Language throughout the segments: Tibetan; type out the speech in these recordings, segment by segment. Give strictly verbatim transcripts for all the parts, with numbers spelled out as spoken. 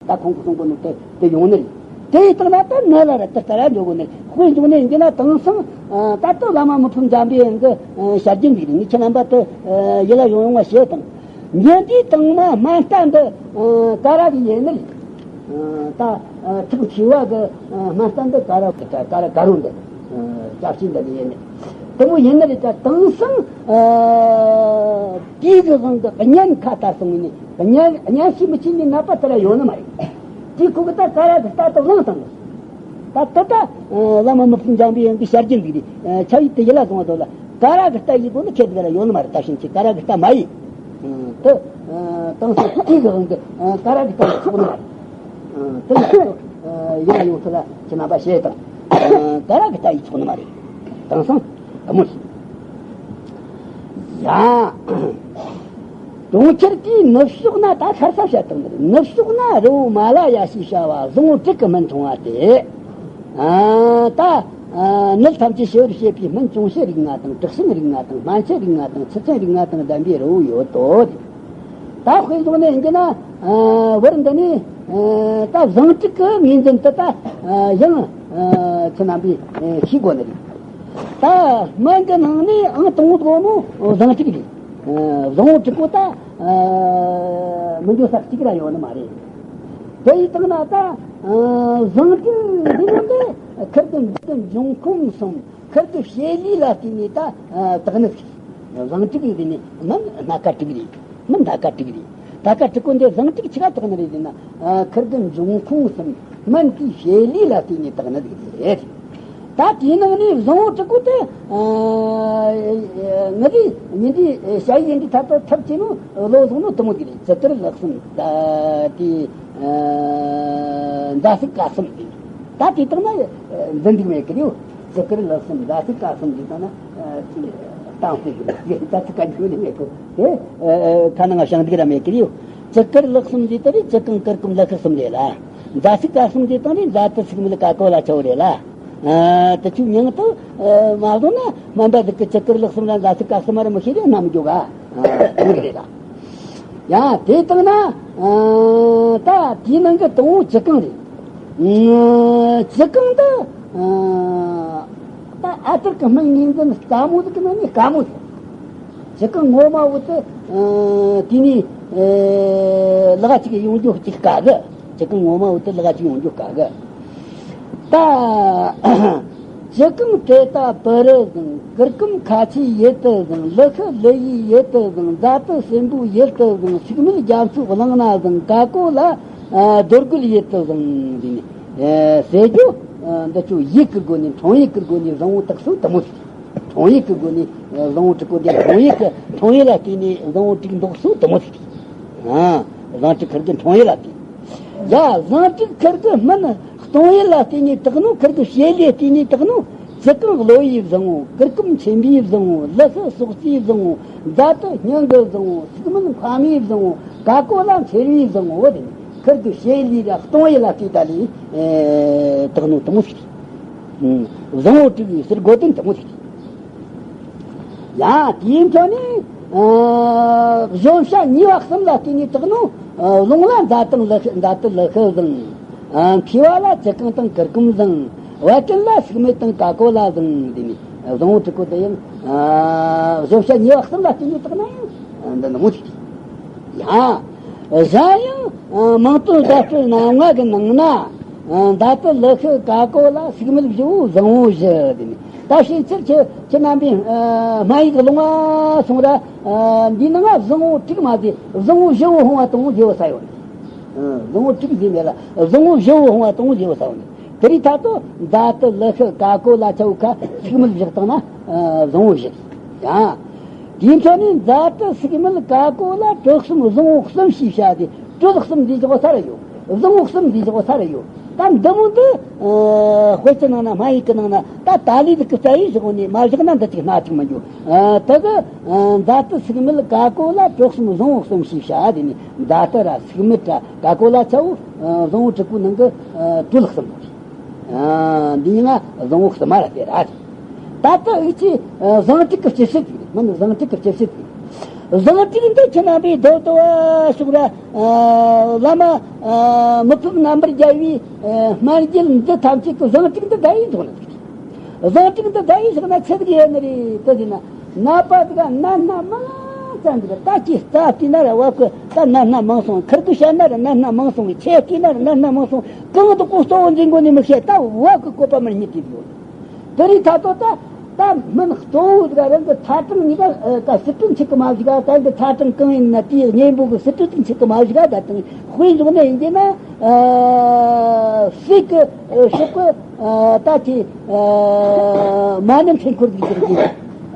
ད་ཁོང་གིས་གསུང་གོ་ནོ་དེ་དེ་ཡོང་ནི་རེད། དེ་ཡི་སྟེང་ན་ད་ནི་ལ་ར་དེ་ལྟར་ར་འཇོག་གོ་ནི་རེད། དཔེ་འཇོག་ནས་ཡིན་གྱི་ན་དེང་སང་ད་ལྟ་བླ་མ་མི་ཕམ་འཇམ་པའི་དབྱངས་ཀྱི་ཞལ་རྒྱུན་འདུག་རེད། ངས་ཁྱེད་རྣམ་པ་དེ་ཡིད་ལ་ཡོང་ཡོང་བ་བྱེད་དང་། ཉིན་དེའི་དང་མ་སྨན་རྟ་འདི་ཀ་ར་གི་ཡིན་ནི་རེད། ད་ཁྲག་མཁྲིས་པ་གི་སྨན་རྟ་འདི་ཀ་ར་ཀ་ར་ཀ་རུ་འདི་སྐྱབས་ཆེན་འདི་ལ་ཡིན་ནི་དེ་མོ་ཡིན་ནི་རེད། ད་དེང་སང་དེའི་གི་དབང་གི་གཉན་ཁ་ལྟ་སོང་ནི་གཉན་གཉན་ཤི་མི་ཤི་ནི་ནད་པ་དེ་ལ་ཡོང་ནི་མ་རེད། དེ་ཁོ་གི་ད་ཀ་ར་གི་རྟ་དེ་བླངས་བཏང་ནི། ད་དེ་ད་བླ་མ་མི་ཕམ་འཇམ་པའི་དབྱངས་ཀྱི་ཞལ་རྒྱུན་འདུག་རེད། ཆ་ཡིག་དེ་ཡིད་ལ་བཟུང་བ་དོ་ལ། ཀ་ར་གི་རྟ་ཡིན་པོ་ནི་ཁྱེད་དེ་ག་ལ་ཡོད་ནི་མ་རེད། ད་ཕྱིན་ཆད་ཀ་ར་གི་རྟ་མ་ཡིན། དེ་དེང་སང་དེ་གི་དབང་གི་ཀ་ར་གི་རྟ་ཡིན་ཆོག་ནི་མ་རེད། དེ་ཡིན་ཡོང་ཚུལ་ལ་ཁྱེད་རྣམ་པ་ཤེས་དང་། ཀ་ར་གི་རྟ་ཡིན་ཆོག་ནི་མ་རེད། དེང་སང་དེ་མོ་ཡ། གྲོང་ཁྱེར་དེའི་ནུབ་ཕྱོགས་ན་ད་ཤར་ས་བཤད་དང་ནི་རེད། ནུབ་ཕྱོགས་ན་རི་བོ་མ་ལ་ཡ་ཞེས་བྱ་བ་བཟང་པོ་དྲུག་གི་སྨན་འཐུང་བ་སྟེ། ཨ་ད་ཨ་ནད་ཐམས་ཅད་ཞི་བར་བྱེད་པའི་སྨན་གྱོང་ཞུ་རིགས་ལྔ་དང་། དྲག་ཞན་རིགས་ལྔ་དང་། སྨན་ཆུ་རིགས་ལྔ་དང་། ཚུལ་ཁྲིམས་རིགས་ལྔ་དང་ལྡན་པའི་རི་བོ་ཡོད་དོ། ད་དཔེ་བཟུང་ནས་ཡིན་གྱི་ན་ཨ་བར་འདི་ནི་ཨ་ད་བཟང་དྲུག་གི་ངོས་འཛིན་དུ་ད་ཨ་ཡང་ཨ་ཁྱེད་རྣམ་པས་ཨ་ཤེས་དགོས་ནི་རེད། ད་སྨན་གྱི་ནང་ནས་ཨང་དང་པོ་ནི་བཟང་དྲུག་རེད། ཨ་བཟང་པོ་དྲུག་པོ་ད་ཨ་མི་འགྱོ་ས་གཅིག་ར་ཡོད་ནི་མ་རེད། དེ་ཡི་སྟེང་ན་ད་ཨ་བཟང་དྲུག་འདི་ནི་འདི་ཁིར་གི་འབྲས་དང་འབྱུང་ཁུངས་གསུམ། ཁིར་གི་བྱེད་ལས་ལ་བརྟེན་ནས་ད་ཨ་དག་ནི་ཟིག་བཟང་དྲུག་གི་འདི་ནི་སྨན་སྣ་ཁ་དྲུག་རེད། སྨན་སྣ་ཁ་དྲུག་རེད། སྣ་ཁ་དྲུག་པོ་འདི་བཟང་དྲུག་ཆི་ག་དག་ནི་རེད་ཟེར་ན། ཨ་ཁིར་གི་འབྱུང་ཁུངས་གསུམ། སྨན་དེའི་བྱེད་ལས་ལ་བརྟེན་ནས་དག་ནི་ཟིག་རེད། ད་དེའི་ནང་ནས་བཟང་པོ་དྲུག་པོ་དེ་ཨ་ངེད་དེ་ཉིན་དེའི་ཞ་ཡི་ཡིན་དེ་ཐ་ཐོ་ཐབས་ཆེ་ནོ་བློ་བཟང་ནོ་དེ་མོ་དེ་རེད། ཇི་ལྟར་ལེགས་སམ་ད་དེ་ཨ་མཛའ་བཤེས་དཀར་གསུམ་དེ་ད་དེ་དག་ན་འཛིན་འདུག་མེད་ཀི་རེད། ཇི་ལྟར་ལེགས་སམ་མཛའ་བཤེས་དཀར་གསུམ་དེ་དག་ན་ཅི་བཏང་ཟེར་གི་རེད། མཛའ་བཤེས་དཀར་འཇུག་ནི་མེད་གོ། དེ་ཁ་ནང་བྱང་འདུག་ར་མེད་ཀི་རེད། ཇི་ལྟར་ལེགས་སམ་དེ་ད་རེད། ཇི་གང་གུར་གུམ་ལ་ཁུ་གསུམ་རེད་ལ། མཛའ་བཤེས་དཀར་གསུམ་དེ་དག་ནི་མཛའ་དུ་སུག་མིལ་ཀ་ཀོ་ལ་ཆའོ་རེད་ལ། ཨ་དེ་ཆུ་མྱང་དུ་མ་བཟུང་ན་སྨན་པ་དེ་གི་ཇི་ལྟར་ལེགས་སམ་ལ་མཛའ་བཤེས་དཀར་གསུམ་མ་རེད་མི་ཤེས་རེད་ནམ་འཇོག་ག་ཨ་རེད་ལ། ཡ་དེ་དག་ན་ཨ་ད་དེའི་ནང་གི་དང་པོ་ཇི་གང་རེད། ཨ་ཇི་གང་དུ་ཨ་ད་ཨ་ཐུར་གི་སྨན་ངོས་འཛིན་དཀའ་མོ་ཟིག་གི་ནང་ནས་དཀའ་མོ་ཟིག་ཇི་གང་ངོ་མ་བོ་དེ་ཨ་དེ་ནས་ཨ་ལག་ཅིག་ཡོང་རྒྱུ་ཅིག་དཀའ་གི། ཇི་གང་ངོ་མ་བོ་དེ་ལག་ཅིག་ཡོང་རྒྱུ་དཀའ་གི། ད་ཇི་གང་དེ་ད་བུ་རུ་བཟང་། གུར་གུམ་ཁ་ཆེའི་ཡུལ་དུ་བཟང་། ལི་ཤི་ལི་ཡིའི་ཡུལ་དུ་བཟང་། མཛའ་དུ་སྲིན་པོའི་ཡུལ་དུ་བཟང་། སུག་མིལ་རྒྱ་མཚོའི་གླིང་ན་བཟང་། ཀ་ཀོ་ལ་ཨ་རྡོ་རྒོད་ཡུལ་དུ་བཟང་། འདི་ནི་ཨ་ཟེར་རྒྱུ་ཨ་འདི་ཚོ་ཡིག་གི་སྒོ་ནས་འཕྲང་ཡིག་གི་སྒོ་ནས་བཟང་པོ་དག་སོ་དེ་མོ་ཟིག་འཕྲང་ཡིག་གི་སྒོ་ནས་ཨ་བཟང་པོ་དྲུག་པོ་འདི་འཕྲང་ཡིག་གི་འཕྲང་ཡིག་ལ་བརྟེན་ནས་བཟང་པོ་དྲུག་འདོགས་སོ་དེ་མོ་ཟིག་ཨ་བཟང་དྲུག་ཁིར་གི་འཕྲང་ཡིག་ལ་བརྟེན། ཡ་བཟང་དྲུག་ཁིར་གི་སྨན་གཏོང་ཡུལ་ལ་བརྟེན་ནས་དག་ནོ། ཁིར་གི་བྱེད་ལས་བརྟེན་ནས་དག་ནོ། ཇི་གང་གློ་བའི་བཟང་པོ། གུར་གུམ་མཆིན་པའི་བཟང་པོ། ལི་ཤི་སོག་རྩའི་བཟང་པོ། མཛའ་དུ་སྙིང་གི་བཟང་པོ། སུག་མིལ་མཁལ་མའི་བཟང་པོ། ཀ་ཀོ་ལ་མཚེར་བའི་བཟང་པོ། དེ་ནི་ཁིར་གི་བྱེད་ལས་ལ་གཏོང་ཡུལ་ལ་བལྟས་ད་ལས་ཨེ་དག་ནོ་དེ་མོ་ཟིག་ཨུམ། བཟང་པོ་དྲུག་གི་ཟེར་དགོས་དོན་དེ་མོ་ཟིག་ཡ་དེའི་འཕྲོ་ནས་ཨ་གཞོམ་བྱ་ཉེས་པ་གསུམ་ལ་བརྟེན་ནས་དག་ནོ། ཨ་རླུང་ལ་མཛའ་དང་ལི་ཤི། མཛའ་དུ་ལི་ཤི་བཟང་། ཨ་མཁྲིས་པ་ལ་ཇི་གང་དང་གུར་གུམ་བཟང་། བད་ཀན་ལ་སུག་མིལ་དང་ཀ་ཀོ་ལ་བཟང་། དེ་ནི་བཟང་པོ་དྲུག་པོ་དེ་ཡང་ཨ་གཞོམ་བྱ་ཉེས་པ་གསུམ་ལ་བརྟེན་ནས་དག་ན་ཡང་འདི་ནི་མོ་ཟིག་ཡ། གཞན་ཡང་མིང་དོན་བརྡ་སྤྲོད་རྣམ་ལྔ་གི་ནང་ན་མཛའ་དུ་ལི་ཤི་ཀ་ཀོ་ལ་སུག་མིལ་བཞི་བོ་བཟང་པོ་བཞི། དེ་ནི་ད་ཕྱིན་ཆད་ཁྱེད་ཁྱེད་རྣམ་པས་སྨན་ཡིག་ལུང་བ་སོང་ར་འདི་ནང་ང་བཟང་པོ་དྲུག་མ་ཟད་བཟང་པོ་བཞི་བོ་ཧོང་བ་དང་བཞི་བོ་ས་ཡོད་ནི། བཟང་པོ་དྲུག་ཟེར་མེད་ལ་བཟང་པོ་བཞི་བོ་ཧོང་བ་དང་བཞི་བོ་ས་ཡོད་ནི། དེ་རིགས་ད་དུ་མཛའ་དུ་ལི་ཤི་ཀ་ཀོ་ལ་ཆའོ་ཁ་སུག་མིལ་བཞག་བཏང་ན་བཟང་པོ་བཞི་ཡ། དེའི་འཕྲོ་ནས་མཛའ་དུ་སུག་མིལ་ཀ་ཀོ་ལ་དྲོད་གསུམ་བཟང་པོ་གསུམ་ཞེས་བྱ་སྟེ། དྲོད་གསུམ་འདི་ཅོག་ས་ར་ཡོད། བཟང་པོ་གསུམ་འདི་ཅོག་ས་ར་ཡོད། ད་འདི་མོ་འདི་ཨ་དཔེ་ཆ་ནང་ན་སྨན་ཡིག་གི་ནང་ན་ད་ད་ལི་འདི་གི་རྩ་བའི་བཞག་ནས་མ་བཞག་ན་འདི་ཅིག་སྣ་ཅིག་མི་འགྱུར། ཨ་དེ་གི་ཨ་མཛའ་དུ་སུག་མིལ་ཀ་ཀོ་ལ་དྲོད་གསུམ་བཟང་པོ་གསུམ་ཞེས་བྱ་སྟེ་ནི། མཛའ་དུ་ར་སུག་མིལ་ར་ཀ་ཀོ་ལ་ཆའོ་བཟང་པོ་དྲུག་པོའི་ནང་གི་ཨ་དྲོད་གསུམ་པོ་རེད། ཨ་འདི་ནི་ང་བཟང་པོ་གསུམ་མ་ར་དེ་ར་རེད། ད་ལྟ་འུ་ཅི་ཨ་བཟང་དྲུག་གི་སྤྱི་བཤད་ཅིག་རེད། མིན་བཟང་དྲུག་གི་སྤྱི་བཤད་ཅིག་རེད། བཟང་དྲུག་འདི་ཁྱེད་རྣམ་པས་རྡོ་རྡོ་བ་ཤོག་ར། བླ་མ་མི་ཕམ་རྣམ་པར་རྒྱལ་བའི་སྨན་རྒྱུད་འདི་ཐམས་ཅད་ཀྱི་བཟང་དྲུག་འདི་བསྡད་ཡིན་ཐོག་ནས། བཟང་དྲུག་འདི་བསྡད་ཡིན་ཟེར་ན་ཆི་ཟིག་ཡོད་ནི་རེད་དེ་ཟེར་ན། ནད་པ་ཟིག་ག་ནད་སྣ་མང་ཙམ་འདུག་ད་ཅིག་རྩ་བལྟས་ན་ར་བབ་གི་ད་ནད་སྣ་མང་སོང་། ཁིར་གི་བཤད་ན་ར་ནད་སྣ་མང་སོང་གི། ཆེ་བལྟས་ན་ར་ནད་སྣ་མང་སོང་། གང་དུ་ཀོ་གཙོ་བོ་འཛིན་དགོས་ནི་མི་ཤེས། ད་བབ་གི་བཀོད་པ་མར་ཉིད་དེ་ཡོད། དེ་རིང་ད་ལྟོ་ད་ད་སྨན་གཙོ་བོ་ཟིག་ག་རང་གི་ཚ་གྲང་གཉིས་ཀ་ཀ་སི་ཏུ་འཆི་གི་མ་བཞག་ག་ད་གི་ཚ་གྲང་གང་ཡིན་ན་དེའི་གཉེན་པོ་གི་སི་ཏུ་འཆི་གི་མ་བཞག་ག་ད་དང་དཔེ་འཇོག་ནི་ཡིན་གྱི་ན། ཨ་སྲེག་གི་ཨ་ཤོག་གི་ཨ་ད་ཅི་ཨ་མ་ཎི་འཕྲུལ་འཁོར་གྱི་རྒྱག་རྒྱུ།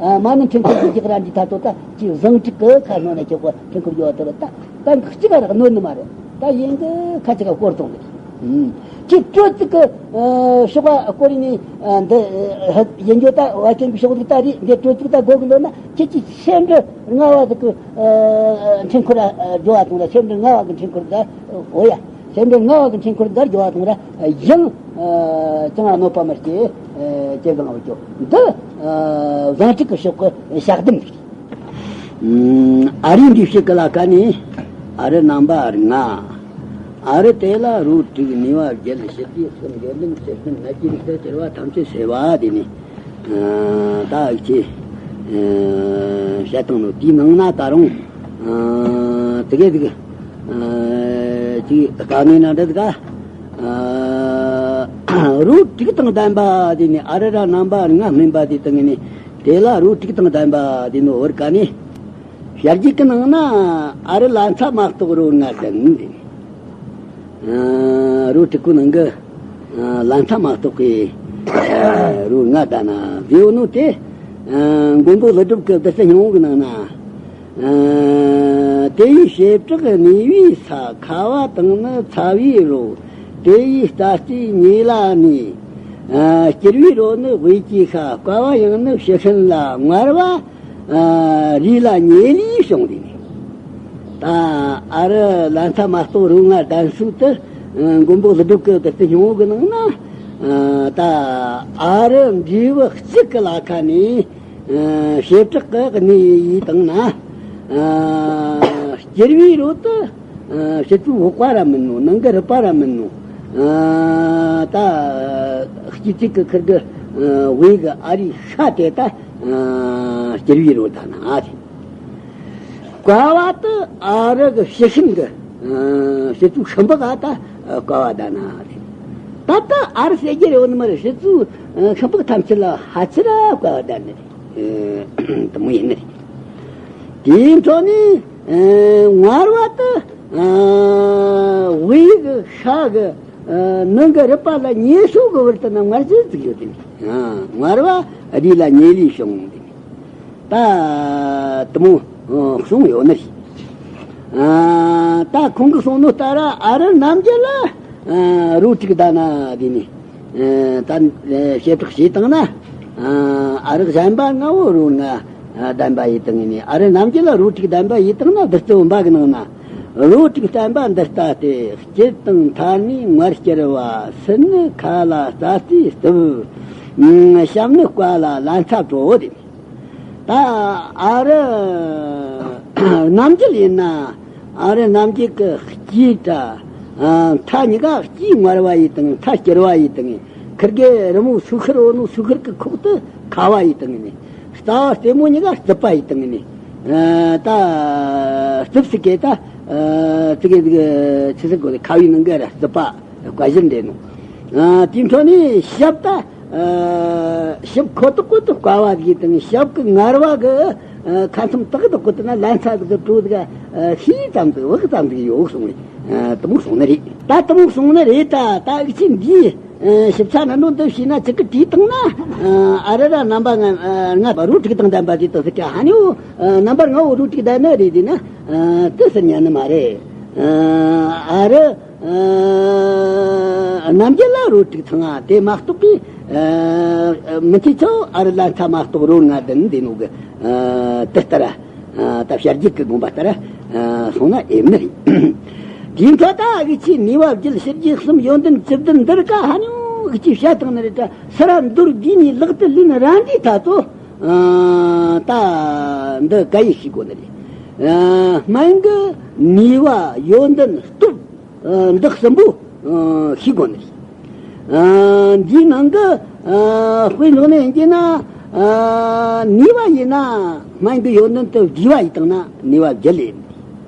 ཨ་མ་ཎི་འཕྲུལ་འཁོར་གྱི་རྒྱག་ར་འདི་ད་ལྟོ་ད་ཅི་བཟང་དྲུག་གི་ཁ་སྣོན་ན་ཆོག་གི་འཕྲུལ་འཁོར་རྒྱག་བ་ད་ད་ད་གཅིག་ག་རག་གནོད་ནི་མ་རེད། ད་ཡིན་གི་ཁ་ཅིག་ག་སྐོར་གཏོང་གི། ཨུམ། ཁྱེད་སྤྲོ་ཚིག་གི་ཨ་ཤོག་པ་སྐོར་ནི་ཨ་འདི་ཨ་ཡིན་རྒྱུ་ད་བ་ཅན་གྱི་ཤོག་ཚིག་ད་རེད། འདི་སྤྲོ་ཚིག་ད་དགོས་གི་འདོད་ན་ཁྱེད་ཀྱིས་སེ་འབྲུ་ལྔ་བ་ཟིག་གི་ཨ་འཕྲུལ་འཁོར་ཨ་རྒྱག་བ་གཏོང་ར། སེ་འབྲུ་ལྔ་བ་གི་འཕྲུལ་འཁོར་ད་འོ་ཡ། སེ་འབྲུ་ལྔ་བ་གི་འཕྲུལ་འཁོར་འདི་རྒྱག་བ་གཏོང་ར། ཡང་ཨ་ཅང་གནོད་པ་མི་སྐྱེ། ཨ་ཅེས་གི་ལང་བ་ཅོ་འདི་ཨ་བཟང་དྲུག་གི་ཤོག་གི་ཞག་བདུན་ཟིག་ཨ་རིའི་འདུས་བྱས་ཀྱི་ལ་ཁ་ནས་ཨ་རི་རྣམ་པ་ལྔ། ཨ་རི་དེ་ལ་རོ་དྲུག་ནུས་པ་བརྒྱད་ཞི་རྒྱས་གསུམ་འབྱོར་ལྡན་ཚེ་བདུན་ནད་ཀྱི་རིགས་སུ་གྱུར་པ་ཐམས་ཅད་སེལ་བ་དེ་ནི་ད་ཨིག་ཆེ་བཤད་བཏང་ནོ། དེའི་ནང་ན་ད་རུང་དེ་གས་དེ་གས་ཅིག་དཀའ་གནད་ན་འདྲ་དེ་ག་རོ་དྲུག་དང་ལྡན་པ་དེ་ནི་ཨ་རི་ར་རྣམ་པ་ལྔ་སྨིན་པ་དེ་དང་ནི་དེ་ལ་རོ་དྲུག་དང་ལྡན་པ་དེ་ནི་བར་ག་ནི། བྱ་རྒྱུད་ཀྱི་ནང་ན་ཨ་རི་ལ་མཚམས་མ་གཏོགས་རོ་ལྔ་ལྡན་ཏེ། ཨ་རོ་དྲུག་པོའི་ནང་གི་ཨ་ལ་མཚམས་མ་གཏོགས་ཀྱི་ཨ་རོ་ལྔ་ལྡན་ན་བཟོས་ནོ་དེ། ཨ་མགོན་པོ་ཀླུ་སྒྲུབ་ཀྱི་བདུད་རྩི་སྙིང་པོ་གི་ནང་ན། ཨ་དེ་ཡི་བྱེ་བྲག་གནས་པའི་ས། ཁ་བ་དང་ནི་ཚ་བའི་རོ། དེ་ཡི་རྩ་རྩེ་ཉེ་ལ་གནས། ཨ་སྐྱུར་བའི་རོ་ནི་དབུས་ཀྱི་ཤ། བསྐ་བ་ཡང་ནི་ཕྱི་ཤུན་ལ། མངར་བ་ཨ་རུས་ལ་ཉེ་ལས་བྱུང་སྟེ་ནི། ད་ཨ་རི་ལ་མཚམས་མ་གཏོགས་རོ་ལྔ་ལྡན་ས་དེ་ཨ་མགོན་པོ་ཀླུ་སྒྲུབ་ཀྱི་བདུད་རྩི་སྙིང་པོ་གི་ནང་ན། ཨ་ད་ཨ་རི་འབྲས་བུ་གཅིག་གི་ལ་ཁ་ནས་ཨ་བྱེ་བྲག་གི་གནས་ཡིན་དང་ན། ཨ་སྐྱུར་བའི་རོ་དེ་ཨ་ཕྱི་ཚུལ་འོག་པ་ར་མིན་ནོ། ནང་གི་རུས་པ་ར་མིན་ནོ། ཨ་ད་སྐྱེ་ཚིག་གི་ཁུར་གི་ཨ་དབུས་གི་ཨ་རིའི་ཤ་དེ་ད་ཨ་སྐྱུར་བའི་རོ་ད་ན་ཨ་དེ། བསྐ་བ་དེ་ཨ་རི་གི་ཕྱི་ཤུན་གི་ཨ་ཕྱི་ཚུལ་ཤུན་པགས་ད་བསྐ་བ་ད་ན་ཨ་དེ། ད་ལྟ་ཨ་རི་ཟེར་རྒྱུ་རེད་བ་ནི་མ་རེད། ཕྱི་ཚུལ་ཤུན་པགས་ཐམས་ཅད་ལ་ཕལ་ཆེར་བསྐ་བ་ད་ནི་རེད། དེ་མོ་ཡིན་ནི་རེད། དེའི་འཕྲོ་ནས་ཨ་མངར་བ་དེ་ཨ་དབུས་གི་ཤ་གི་ཨ་ནང་གི་རུས་པ་ལ་ཉེ་ཤོས་གི་བར་དུ་ན་མངར་ཟིག་ཟིག་ཡོད་དེ། ཨ་མངར་བ་རུས་ལ་ཉེ་ལས་བྱུང་དེ། ད་དེ་མོ་གསུངས་ཡོད་ནི་རེད། ཨ་ད་ཁོང་གིས་གསུངས་ནོ་ལྟར་ཨ་རི་རྣམ་རྒྱལ་ལ་ཨ་རོ་དྲུག་ལྡན་ན་དེ་ནི། ཨ་ད་བྱེ་བྲག་བྱས་བཏང་ན། ཨ་ཨ་རི་གཞན་པ་ལྔ་བོ་རོ་ལྔ་ལྡན་པ་ཡིན་དང་ནི། ཨ་རི་རྣམ་རྒྱལ་ལ་རོ་དྲུག་ལྡན་པ་ཡིན་དང་ན་བདུད་རྩི་བུམ་པ་གི་ནང་ན་རོ་དྲུག་བསྟན་པ་འདི་ལྟ་སྟེ། སྐྱུར་དང་ཐལ་ནས་མངར་སྐྱུར་བ། སྲིད་ནི་ཁ་ལ་རྩ་རྩེའི་རྩུབ། ཨ་ཞབས་ནི་བསྐ་ལ་ལན་ཚྭ་བྲོ་སྟེ། ད་ཨ་རི་རྣམ་རྒྱལ་ཡིན་ན་ཨ་རི་རྣམ་རྒྱལ་གི་སྐྱེས་ད་ཨ་མཐའ་གཉིས་ཀ་སྐྱེས་མངར་བ་ཡིན་དང་མཐའ་སྐྱུར་བ་ཡིན་དང་། ཁིར་གི་རི་མོ་སུ་ཁིར་འོ་ནོ་སུ་ཁིར་གི་ཁོག་ཏུ་ཁ་བ་ཡིན་དང་ནི། རྩ་བ་རྩེ་མོ་གཉིས་ཀ་རྩུབ་པ་ཡིན་དང་ནི། ཨ་ད་རྩུབ་སི་གེ་ད་ཨ་ཙི་གེ་ཙི་གེ་ཆི་སི་གོ་ཁ་བའི་ནང་གི་ར་རྩུབ་པ། བཀའ་བཞིན་འདྲེན་ནོ། ཨ་དེའི་འཕྲོ་ནས་ཞབས་ད་ཨ་ཞབས་ཁོ་ཐག་ཁོ་ཐག་བསྐ་བ་གི་དང་ཞབས་ཀྱི་ངར་བ་གི་ཨ་ཁ་མཚམས་དག་དག་གོ་དེ་ན་ལན་ཚྭ་ཟིག་གི་བྲོ་ཟིག་ཨ་ཤི་ཙམ་ཟིག་བག་ཙམ་ཟིག་ཡོད་གསུངས་རེད། ཨ་དེ་མོ་གསུངས་ནི་རེད། ད་དེ་མོ་གསུངས་ནི་རེད། ད་ད་ཨིག་ཆེན་འདིའི་ཨ་ཞིབ་ཆ་ན་ནོ་འདི་བྱས་ན་ཅིག་གི་བྲིས་བཏང་ན། ཨ་ཨ་རི་ར་རྣམ་པ་ལྔ་ལྔ་བ་རོ་དྲུག་དང་ལྡན་པ་དེ་དག་ཟིག་ག་ཧ་ནི་འོ། ཨ་རྣམ་པ་ལྔ་བོ་རོ་དྲུག་ལྡན་ནི་རེད་དེ་ན་ཨ་དེ་ཟེར་ཉན་ནི་མ་རེད། ཨ་ཨ་རི། ཨ་རྣམ་རྒྱལ་ལ་རོ་དྲུག་ཚང་ང་དེ་མ་གཏོགས་པའི་ཨ་མི་ཚེ་ཆོ་ཨ་རི་ལ་མཐའ་མ་གཏོགས་རོ་ལྔ་ལྡན་འདི་ནོ་གི། ཨ་དེ་ལྟར་ཨ་ད་བྱ་རྒྱུད་ཀྱི་དགོངས་པ་ལྟར་ཨ་སོང་ན་ཨེ་མི་རེད། དེའི་འཕྲོ་ད་ཨ་གི་ཆེས་ནུས་པ་བརྒྱད་ཞི་རྒྱས་གསུམ་ཡོན་ཏན་བཅུ་བདུན་འདིར་ཀ་ཧ་ནི་འོ་གི་ཅིག་བཤད་བཏང་ནི་རེད། ད་སུ་ར་མདོར་བསྡུས་ནས་ལག་ཏུ་ལེན་རན་དུས་ད་ཚོ་ཨ་ད་འདི་ག་ཡིས་ཤེས་དགོས་ནི་རེད། ཨ། སྨན་གྱི་ནུས་པ་ཡོན་ཏན་སྟོབས། ཨ། འདི་གསུམ་པོ། ཨ། ཤེས་དགོས་ནི་རེད། ཨ། འདིའི་ནང་གི། ཨ། དཔེ་འཇོག་ནས་ཡིན་གྱི་ན། ཨ། ནུས་པ་ཡིན་ན་སྨན་གྱི་ཡོན་ཏན་དུ་བསྡུས་པ་ཡིན་བཏང་ན་ནུས་པ་བརྒྱད་ཡིན།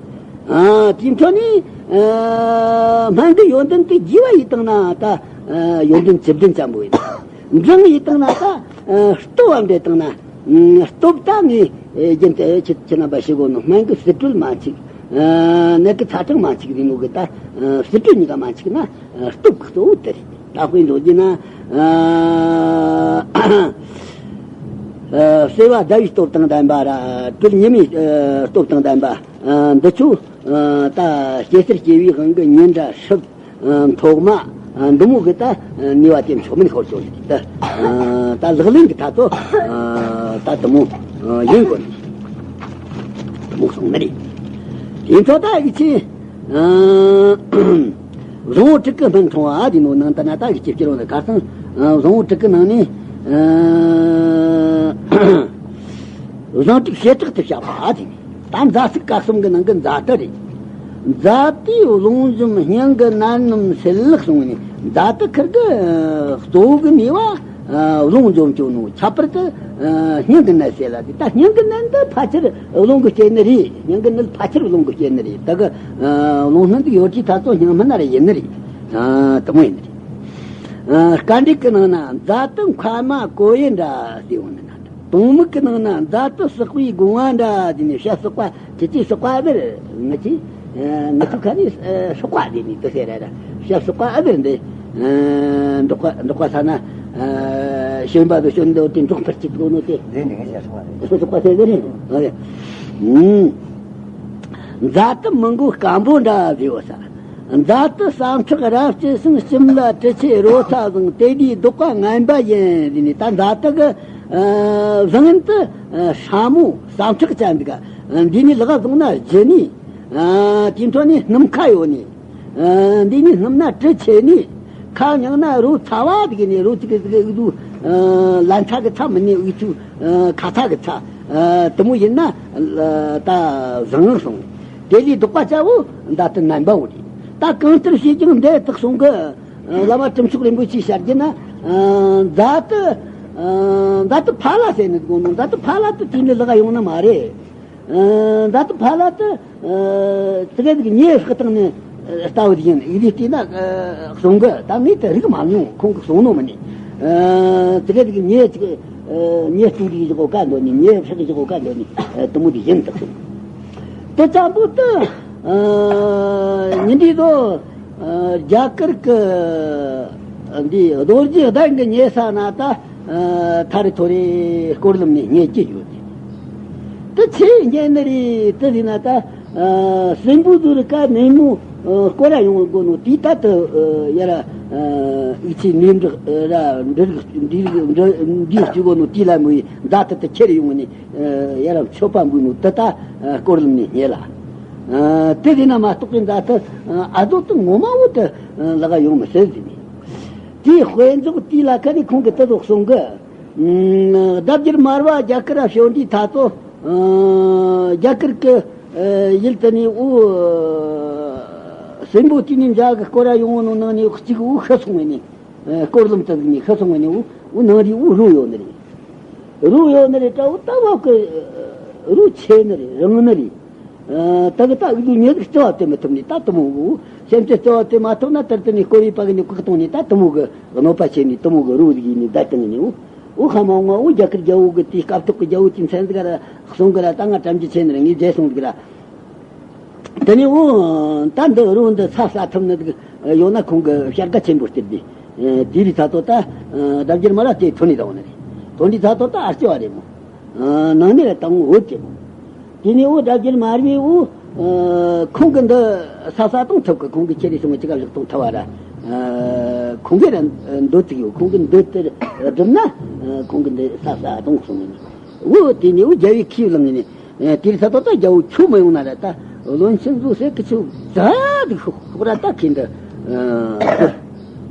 ཨ། དེའི་འཕྲོ་ནས། ཨ། སྨན་གྱི་ཡོན་ཏན་དུ་བསྡུས་པ་ཡིན་བཏང་ན་ད། ཨ། ཡོན་ཏན་བཅུ་བདུན་ཅན་པོ་ཡིན། འབྲིང་ཡིན་བཏང་ན་ད། ཨ། སྟོབས་བ་འདྲེ་བཏང་ན། ཨ། སྟོབས་ད་ངས། ཨ། རྒྱུན་དུ་ཁྱེད་ཁྱེད་རྣམ་པ་ཞུ་དགོས་ནོ། སྨན་གྱི་ཟུར་དྲུལ་མ་འཆུག་ཨ། ནད་ཀྱི་ཚ་གྲང་མ་འཆུག་རེད་མོ་གི་ད། ཨ། ཟུར་དྲུལ་གཉིས་ཀ་མ་འཆུག་ན། ཨ། སྟོབས་ཀྱི་གཙོ་བོ་དེ་རེད། ད་དཔེ་འཇོག་རྒྱུ་ན། ཨ། ཨ། བསིལ་བ་ཟླ་བའི་སྟོབས་དང་ལྡན་པ་ར། དྲོད་ཉི་མའི། ཨ། སྟོབས་དང་ལྡན་པ། ཨ། འདི་ཚོ། ཨ། ད་སྐྱེ་སར་སྐྱེ་བའི་དབང་གིས་ཉིན་ར་ཧྲིལ། ཨ། ཐོག་མ། ཨ། འདི་མོ་གི་ད། ཨ། ནུས་པ་དེ་མཆོག་མིན་ཤོར་ཆོག་ནི་ད། ཨ། ད་ལག་ལེན་གྱི་ཐ་ཚོ། ཨ། ད་དེ་མོ། ཨ། ཡིན་དགོས་ནི། དེ་མོ་གསུངས་ནི་རེད། ཡིན་ཚོ་ད་ཡིག་ཆེ། ཨ། བཟང་བོ་དྲུག་གི་སྨིན་ཐུང་བ་དེ་ནོ་ནང་ད་ན་ད་ཡིག་ཆེ་སྐྱེ་རོ་ནི་ཁ་སང་། ཨ། བཟང་བོ་དྲུག་གི་ནང་ནས། ཨ། བཟང་དྲུག་བྱེ་བྲག་ཏུ་བཤད་པ་དེ། ད་མཛའ་སྲུག་ཀ་གསུམ་གྱི་ནང་གི་མཛའ་དུ་རེད། མཛའ་དུས་རླུང་འཇོམས་སྙིང་གི་ནད་རྣམས་སེལ་ལགས་གསུངས་ནས། མཛའ་དུ་ཁིར་གི་གཙོ་བོ་གི་ནུས་པ། ཨ། རླུང་འཇོམས་ཀྱི་ནོ། ཁྱད་པར་དུ། ཨ། སྙིང་གི་ནད་སེལ་ལ་དེ། ད་སྙིང་གི་ནད་འདི་ཕལ་ཆེར་རླུང་གི་རྐྱེན་ནི་རེད། སྙིང་གི་ནད་ཕལ་ཆེར་རླུང་གི་རྐྱེན་ནི་རེད། ད་གི། ཨ། རླུང་སྣ་འདི་ཡོད་ཀྱི་ཐ་ཚོ་སྙིང་སྨན་ན་ར་ཡིན་ནི་རེད། ཨ། དེ་མོ་ཡིན་ནི་རེད། ཨ། སྐད་འགྲེལ་གི་ནང་ན། མཛའ་དུ་མཁལ་མ་ཀོ་ཡེ་འདྲ་ཟེར་འོང་ནི་ན། དོང་མུག་གི་ནང་ན། མཛའ་དུ་སྲེག་པའི་སྒོ་ང་འདྲ་ཟེར་ནས། བཤད་སྲེག་པ་ཁྱེད་ཀྱིས་སྲེག་པ་ཨ་བེར་ང་ཅི། ཨ། ང་ཚོ་ཁ་ནས། ཨ། སྲེག་པ་ཟེར་ནས་དུ་ཟེར་ར་ར། བཤད་སྲེག་པ་ཨ་བེར་འདི། ཨ། འབྲོག་པ་འབྲོག་པ་ས་ན། ཨ། ཞོན་པ་དུ་ཞོན་འདུག་དེ་འབྲོག་ཕར་གཅིག་དགོ་ནོ་དེ། འདི་འདི་ང་བཤད་སྲེག་པ་རེད། སྲེག་པ་ཟེར་གི་རེད། ཨ་རེད། ཨུམ། མཛའ་དུ་མི་མགོ་སྐམ་པོ་འདྲ་བཟོས་བ་ས། མཛའ་དུ་ཟ་འཕྲུག་རབ་སྐྱེས་ཤིང་། ཞིམ་ལ་དྲི་ཆེ་རོ་ཚ་བཟང་། དེ་དུས་བདོག་པ་ངན་པ་ཡིན་ཟེར་ནས། ད་མཛའ་དུ་གི། ཨ། བཟང་ངན་དུ། ཨ། སྲ་མོ་ཟ་འཕྲུག་ཅན་འདུག་ཨ། འདི་ནས་ལག་བཟུང་ན་ལྗི་ནི། ཨ། དེའི་འཕྲོ་ནས་སྣུམ་ཁ་ཡོད་ནི། ཨ། འདི་ནས་སྣུམ་ན་དྲི་ཆེ་ནི། ཁ་མྱང་ན་རོ་ཚ་བ་དེ་གི་ནི། རོ་ཚིག་གི་ཚིག་གི་འུ་ཚོ། ཨ། ལན་ཚྭ་གི་ཚྭ་མིན་ནི། འུ་ཚོ། ཨ། ཁ་ཚ་གི་ཚྭ། ཨ། དེ་མོ་ཡིན་ན། ཨ། ད་བཟང་ངན་སོང་། དེ་ལས་བདོག་པ་ཅན་བོ་མཛའ་དུ་ངན་པ་བོ་རེད། ད་གང་ལྟར་བྱས་ཀྱང་འདི་དག་སོང་གི། ཨ། བླ་མ་གྲུབ་མཆོག་རིན་པོ་ཆེས་བཤད་རྒྱུ་ན། ཨ། མཛའ་དུ། ཨ། མཛའ་དུ་ཕ་ལ་ཟེར་ནི་དགོངས་ནོ། མཛའ་དུ་ཕ་ལ་དུ་དེ་ནི་ལག་ཡོང་ནི་མ་རེད། ཨ། མཛའ་དུ་ཕ་ལ་དུ། ཨ། དེ་ག་དེ་གི་ཉེས་བཤགས་བཏང་ནས། ཨ། ལྟ་བུ་དེ་ཡིན། ཡིད་བལྟས་ན། ཨ། གསུང་གི། ད་ངས་དེ་རིག་མ་མྱོང་། ཁོང་གིས་གསུང་ནོ་མིན་ནི། ཨ། དེ་ག་དེ་གི་ཉེས་ཅིག་ཨ། ཉེས་བཅུག་དེ་གི་བཞག་གོ་ག་འདོད་ནི། ཉེས་བཤགས་གི་བཞག་གོ་ག་འདོད་ནི། ཨ། དེ་མོ་དེ་ཡིན་དག་གསུང་། དེ་ཙམ་པོ་དུ། ཨ། ཉིན་དེ་ཚོ། ཨ། རྒྱ་གར་གི། ཨ། འདི་རྡོ་རྗེ་གདན་གི་ཉེ་ས་ན་ད། ཨ། ཐ་རི་ཐོ་རི་སྐོར་ལམ་ནས་ཉེ་གི་ཡོད་དེ། དེ་ཆེས་ཉེ་ནི་རེད། དེ་ཟིན་ན་ད། ཨ། སྲིན་པོ་ཟུར་ཀ་ནས་མོ། ཨ། སྐོར་ར་ཡོང་དགོས་ནོ་དེ་ད་དུ། ཨ། ཡ་ར། ཨ། ཨིག་ཆི་ནས་འབྲི་ར་འབྲི་རིགས་འབྲི་རིགས་འབྲི་འབྲི་སྤྱི་གོ་ནོ་དེ་ལ་མོ་ཡི་མཛའ་དུ་དུ་ཁྱེར་ཡོང་ནི། ཨ། ཡ་ར་མཆོད་པ་འབུལ་ནོ་དེ་ད། ཨ། སྐོར་ལམ་ནས་ཉེ་ལ། ཨ། དེ་ཟིན་ན་མ་གཏོགས་པའི་མཛའ་དུ། ཨ། ཨ་ཟོ་དུ་ངོ་མ་བོ་དུ། ཨ། ལག་ཡོང་མི་སྲིད་ཟིན་ནི། དེའི་དཔེ་འཇོག་དེ་ལ་ཁ་ནས་ཁོང་གིས་དེ་ཟོ་གསུང་གི། ཨ། ལྡབ་འགྱུར་མར་བ་རྒྱ་གར་ལ་བྱོན་དུས་ཐ་ཚོ། ཨ། རྒྱ་གར་གི། ཨ། ཡུལ་དེ་ནས་འུ། སྲིན་པོ་དེ་ནས་མཛའ་གི་སྐོར་ར་ཡོང་ནོ་ནང་ནས་གཅིག་འུ་ཤི་སོང་བས་ནི། ཨ། སྐོར་ལམ་དེ་ནས་ཤི་སོང་བས་ནི། འུ་འུ་ནང་རི་འུ་རུ་ཡོད་ནི་རེད། རུ་ཡོད་ནི་རེད། དྲ་འུ་ད་བབ་གི་རུ་ཆེ་ནི་རེད། རིང་ནི་རེད། ཨ། ད་གི་ད་འུ་ཚོ་མྱི་ཟིག་རྩི་བ་དེ་མི་ཐུབ་ནི་ད་དེ་མོ་གི། སེམས་ཅན་རྩི་བ་དེ་མ་ཐུབ་ན་ད་དེ་ནས་སྐོར་རི་པ་གི་ནས་བཀག་གཏོང་ནི་ད་དེ་མོ་གི་གནོད་པ་བྱེད་ནི་དེ་མོ་གི་རུ་ཟིག་ཡིན་ནི་ད་དེ་ནི་འུ། འུ་ཧ་མ་འོང་ང་འུ་རྒྱ་གར་རྒྱལ་པོ་གི་དེའི་སྐབས་ཐོག་གི་རྒྱལ་པོ་དེའི་མཚན་ཟིག་ར་གསུང་གི་ར། ད་ང་བཀྲ་མ་ཇི་ཆེ་ནི་ར་ངས་བརྗེད་སོང་ཟིག་ར། དེ་ནས་འུ་ད་འདི་རུ་འདི་ས་ས་ཐུབ་ནི་ཟིག་ཡོད་ན་ཁོང་གི་བྱ་དགའ་ཆེན་པོ་སྟེར་དེ། དེ་རི་ཚ་ཏོ་ད་ལྡབ་འགྱུར་མར་བ་དེ་ཐོན་ནི་ད་འོ་ནི་རེད། ཐོན་དུས་ཚ་ཏོ་ད་ཨ་སྐྱོ་བ་རེད་མོ། ནང་ནས་ལ་དང་འོད་ཀྱི་མོ། དེ་ནས་འུ་ལྡབ་འགྱུར་མར་བའི་འུ། ཁོང་གི་འདི་ས་ས་གཏོང་ཐུབ་གི། ཁོང་གི་ཁྱེར་རེ་སོང་གི་ཅི་ག་བཞག་གཏོང་ཐུབ་བ་ར། ཁོང་གི་ར་འདོད་ཅིག་ཡོད། ཁོང་གི་འདོད་དེ་སྒྲུབ་ན། ཁོང་གི་འདི་ས་ས་གཏོང་སོང་ནི། འུ་དེ་ནས་འུ་རྒྱལ་བའི་ཁྱིའུ་ལངས་ནས། དེ་རི་ས་ཏོ་ད་རྒྱལ་པོ་ཁྱོད་མ་ཡོང་ན་ར་ད་བློན་ཆེན་ཚོ་ཟེར་གི་ཆུ་ཛ་དུ་ཤོག་ར་ད་ཁྱེད་འདི།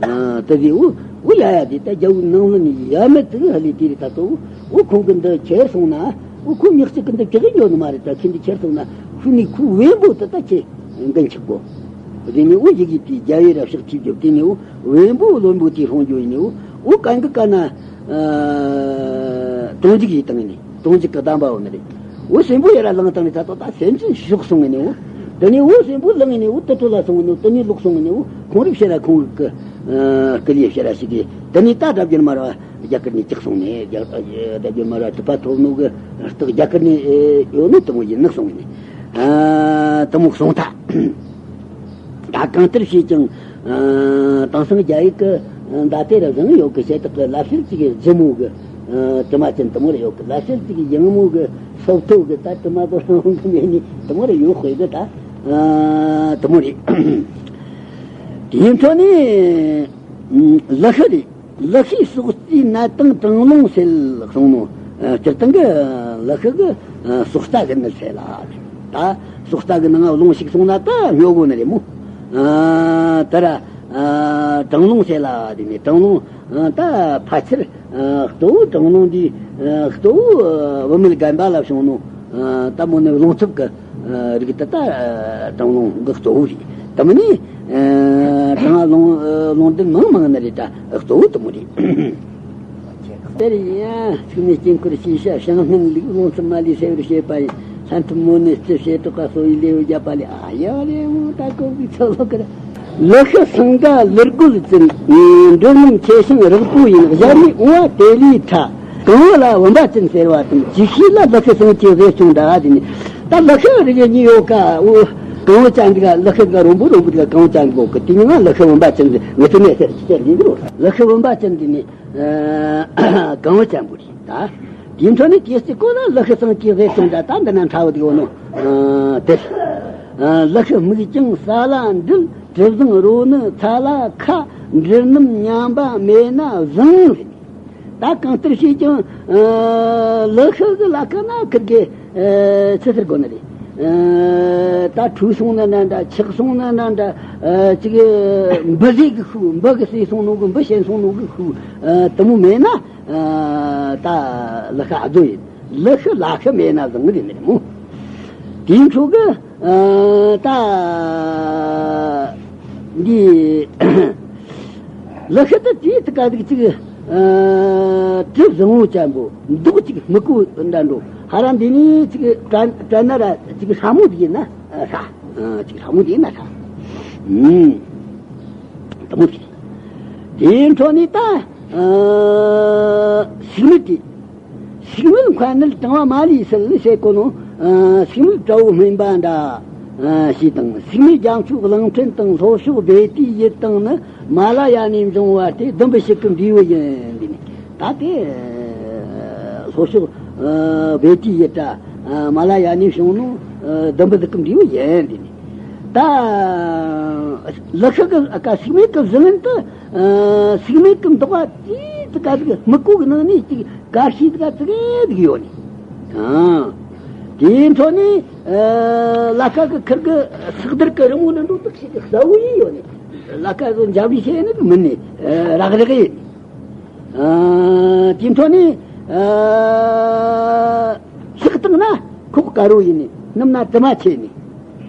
ཨ། ད་དེ་འུ་འུ་ཡ་ཡ་དེ་ད་རྒྱལ་པོའི་ནང་ལོ་ནི་ཡ་མེད་དུ་ཧ་ལས་དེ་རི་ད་ཏོ་འུ་ཁོང་གི་འདི་ཁྱེར་སོང་ན། འུ་ཁོ་མྱི་གཅིག་གི་འདི་ཅི་གི་འགྱོ་ནི་མ་རེད། ད་ཁྱེད་འདི་ཁྱེར་སོང་ན་ ཁུ་ནི་ཁུ་བེམ་པོ་དེ་ད་ཁྱེད་འགན་ཆིག་གོ། དེ་ནི་འུ་ཡི་གེ་དེ་རྒྱ་ཡི་རབ་ཤག་ཐིབ་རྒྱབ། དེ་ནི་འུ་བེམ་པོ་བློན་པོ་དེ་ཧྲོང་རྒྱུ་ཡིན་ནི་འུ་འུ་གན་གི་ཀ་ན། ཨ་དོན་འཇིག་ཡི་དང་ནི་དོན་འཇིག་གི་གདམས་པ་འོ་ནི་རེད། འུ་སེམས་པོ་ཡ་ར་ལངས་བཏང་ནི་ད་ཏོ་ད་སེམས་ཅན་ཞོག་སོང་ནི་འུ། དེ་ནི་འུ་སེམས་པོ་ལངས་ནི་འུ་དུ་ཏོ་ལ་སོང་ནི་འུ་དེ་ནི་ལོག་སོང་ནི་འུ་ཁོང་རིག་ཤེ་ར་ཁོང་རིག་གི་ཨ་སྐུ་ལི་ཤེ་ར་ཞིག་གི་དེ་ནི་ད་གྲབ་རྒྱུ་མ་ར་བ། རྒྱ་གར་ནས་བཅུག་སོང་ནས་རྒྱ་རྒྱ་གར་མ་ར་གྲུབ་པ་ཐོབ་ནོ་གི་རྟགས་རྒྱ་གར་ནས་ཡོད་ནོ་དུ་མོ་ཡིན་ནག་སོང་ནས། ཨ་དུ་མོ་སོང་ཐ། ད་གང་ལྟར་བྱས་ཀྱང་ཨ་དེང་སང་རྒྱ་ཡིག་གི་མདའ་དེ་ར་བཟང་ཡོད་གི་བྱེད་སྟེགས་གི་ལབ་བཤད་ཅིག་གི་ལྗིད་མོ་གི་ཨ་དྲི་མ་ཅན་དུ་མོ་ར་ཡོད་གི་ལབ་བཤད་ཅིག་གི་ཡང་མོ་གི་སོབ་ཐོ་གི་ད་དྲི་མ་དོ་རང་གི་མེད་ནི་དུ་མོ་ར་ཡོད་དཔེ་གི་ད་ཨ་དུ་མོ་རེད། དེའི་འཕྲོ་ནས་ལི་ཤི་རེད། ལི་ཤིའི་སྲོག་རྩའི་ནད་དང་གྲང་རླུང་སེལ་གསུངས་ནོ། ཨ་སྤྱིར་བཏང་གི་ལི་ཤི་གི་ཨ་སྲོག་རྩ་གི་ནད་སེལ་ལ། ད་སྲོག་རྩ་གི་ནང་རླུང་ཞིག་སོང་ན་ད་སྨྱོ་དགོ་ནི་རེད་མོ། ཨ་ད་ར་ཨ་གྲང་རླུང་སེལ་ལ་དེ་ནས་གྲང་རླུང་ཨ་ད་ཕལ་ཆེར་ཨ་གཙོ་བོ་གྲང་རླུང་འདི་ཨ་གཙོ་བོ་ཨ་བུད་མེད་རྒན་པ་ལ་བྱུང་ནོ། ཨ་ད་མོ་ནི་རླུང་འཚུབ་གི་རིགས་དེ་ད་གྲང་རླུང་གི་གཙོ་བོ་རེད། དེ་མིན་ནི་གྲང་རླུང་རླུང་ལྡན་མང་མང་ནི་རེད། ད་གཙོ་བོ་དེ་མོ་རེད། དེར་ཡང་ཚིག་ནི་དཀྱིལ་འཁོར་ཤེས་བྱ་བྱང་སྨན་ལུགས་རླུང་འཚུབ་མ་ལུས་སེལ་བར་བྱེད་པ་ཡིན། ལྷན་ཐབས་མོ་ནི་རྩི་བྱེ་བྲག་ག་གསོ་བའི་ལེའུ་བརྒྱ་པ་ལས། ཨ་ཡ་རེ་མོ་ད་གོ་བའི་ཚོ་ལོ་ཀར། ལི་ཤི་སེང་ག་ལུར་རྒོད་ཅན། མགྲིན་རྣམས་ཆེ་ཞིང་རགས་པོ་ཡིན། གཞལ་མེད་འོང་བ་དེ་ལས་ཕྲ། གང་བུ་ལ་བུམ་པ་ཅན་ཟེར་བ་དང་། ཅིག་ཤོས་ལ་ལི་ཤི་སེང་གེའི་ཟས་ཆུང་འདྲ་ཟེར་ནས། ད་ལི་ཤི་རིགས་གཉིས་ཡོད་ཀ་འོ། གང་བུ་ཅན་འདི་ག་ལི་ཤི་འདི་ག་རོམ་བུ་རོམ་བུ་འདི་ག་གང་བུ་ཅན་འདི་གོ་གི་དེ་ཉིད་ང་ལི་ཤི་བུམ་པ་ཅན་འདི་ངི་ཚོ་ནས་ཟེར་ཟེར་ལི་འདི་རོ། ལི་ཤི་བུམ་པ་ཅན་འདི་ནི་གང་བུ་ཅན་པོ་རེད་ད། དེའི་འཕྲོ་ནས་དེ་སྟེ་ཀོ་ལ་ལི་ཤི་སེང་གེའི་ཟས་ཆུང་འདྲ་ད་འདི་ན་ཕྲ་བུ་འདི་གོ་ནོ། དེ་ལི་ཤི་མིག་རྐྱང་ས་ལ་འདྲིལ། དྲི་བཟང་རོ་ནི་ཚ་ལ་ཁ། མགྲིན་རྣམས་མཉམ་པ་མེད་ན་བཟང་། ད་གང་ལྟར་བྱས་ཀྱང་ལི་ཤི་གི་ལ་ཁ་ན་ཁིར་གི་ཆི་ཟེར་དགོ་ནི་རེད། ད་ཁྲུས་སོང་ན་འདྲ་འདྲ། ཆག་སོང་ན་འདྲ་འདྲ། ཅིག་འབུ་ཟས་གི་ཤུགས། འབུ་གི་ཟས་སོང་ནོ་གི་འབུ་ཞན་སོང་ནོ་གི་ཤུགས་དུ་མོ་མེད་ན། ད་ལི་ཤི་ཨ་རྫོ་ཡིན། ལི་ཤི་ལ་ཁ་མེད་ན་བཟང་གི་རེད་མོ། དེའི་འཕྲོ་གི་ད་འདི་ལི་ཤི་ད་དེའི་ཐུག་ག་ཟིག་ཅིག་དྲི་བཟང་བོ་ཅན་པོ། མདོག་ཅིག་སྨུག་པོ་འདྲ་འགྲོ། ཧ་ར་འདི་ནི་ཅིག་དྲན་དྲན་ན་ར་ཅིག་ཧྲ་མོ་ཟིག་ཡིན་ན་ཧྲ། ཅིག་ཧྲ་མོ་ཟིག་ཡིན་ན་ཧྲ། དུ་མོ་ཟིག་དེའི་འཕྲོ་ནི་ད་ཨ་སིག་མིག་དེ། སིག་མིག་མཁའ་ནི་དྲང་བ་མ་ལུས་སེལ་ནི་ཟེར་གོ་ནོ། ཨ་སིག་མིག་དགྲ་བོ་སྨིན་པ་འདྲ། ཨ་ཞེས་དང་། སིག་མིག་རྒྱ་མཚོའི་གླིང་ཕྲན་དང་། ལྷོ་ཕྱོགས་བེ་ཏའི་ཡུལ་དང་ནི། མ་ལ་ཡ་ནས་འབྱུང་བ་སྟེ། ཟླུམ་པོའི་ཕྱེད་ཀྱི་འབྲས་བུ་ཡིན། འདི་ནི་ད་དེ་ལྷོ་ཕྱོགས་ཨ་བེ་ཏའི་ཡུལ་ད་ཨ་མ་ལ་ཡ་ནས་བྱུང་ནོ། ཨ་ཟླུམ་པོ་ཟིག་གི་འབྲས་བུ་ཡིན། འདི་ནི་ད་ལི་ཤི་གི་ཨ་ཀ་སིག་མིག་གི་བཟང་ངན་དུ། ཨ་སིག་མིག་གི་མདོག་པ་དེའི་ད་ག་ཟིག་སྨུག་པོ་གི་ནང་ནས་ཅིག་དཀར་ཤིག་ད་ག་ཙི་གེ་ཟིག་ཡོད་ནི། ཨ་དེའི་འཕྲོ་ནས་ཨ་ལ་ཁ་གི་ཁིར་གི་སག་དར་གི་རི་མོ་ནི་འགྲོ་དག་ཤིག་གི་གསལ་བོ་ཡིན་ཡོད་ནི། ལ་ཁ་གི་འཇའ་བའི་ཤེས་ནི་གི་མིན་ནི། ཨ་རག་རག་ཡིན་ནི། ཨ་དེའི་འཕྲོ་ནས་ཨ་ཕྱག་བཏང་ན་ཁོག་དཀར་བོ་ཡིན་ནི། སྣུམ་ན་དྲི་མ་ཆེ་ནི།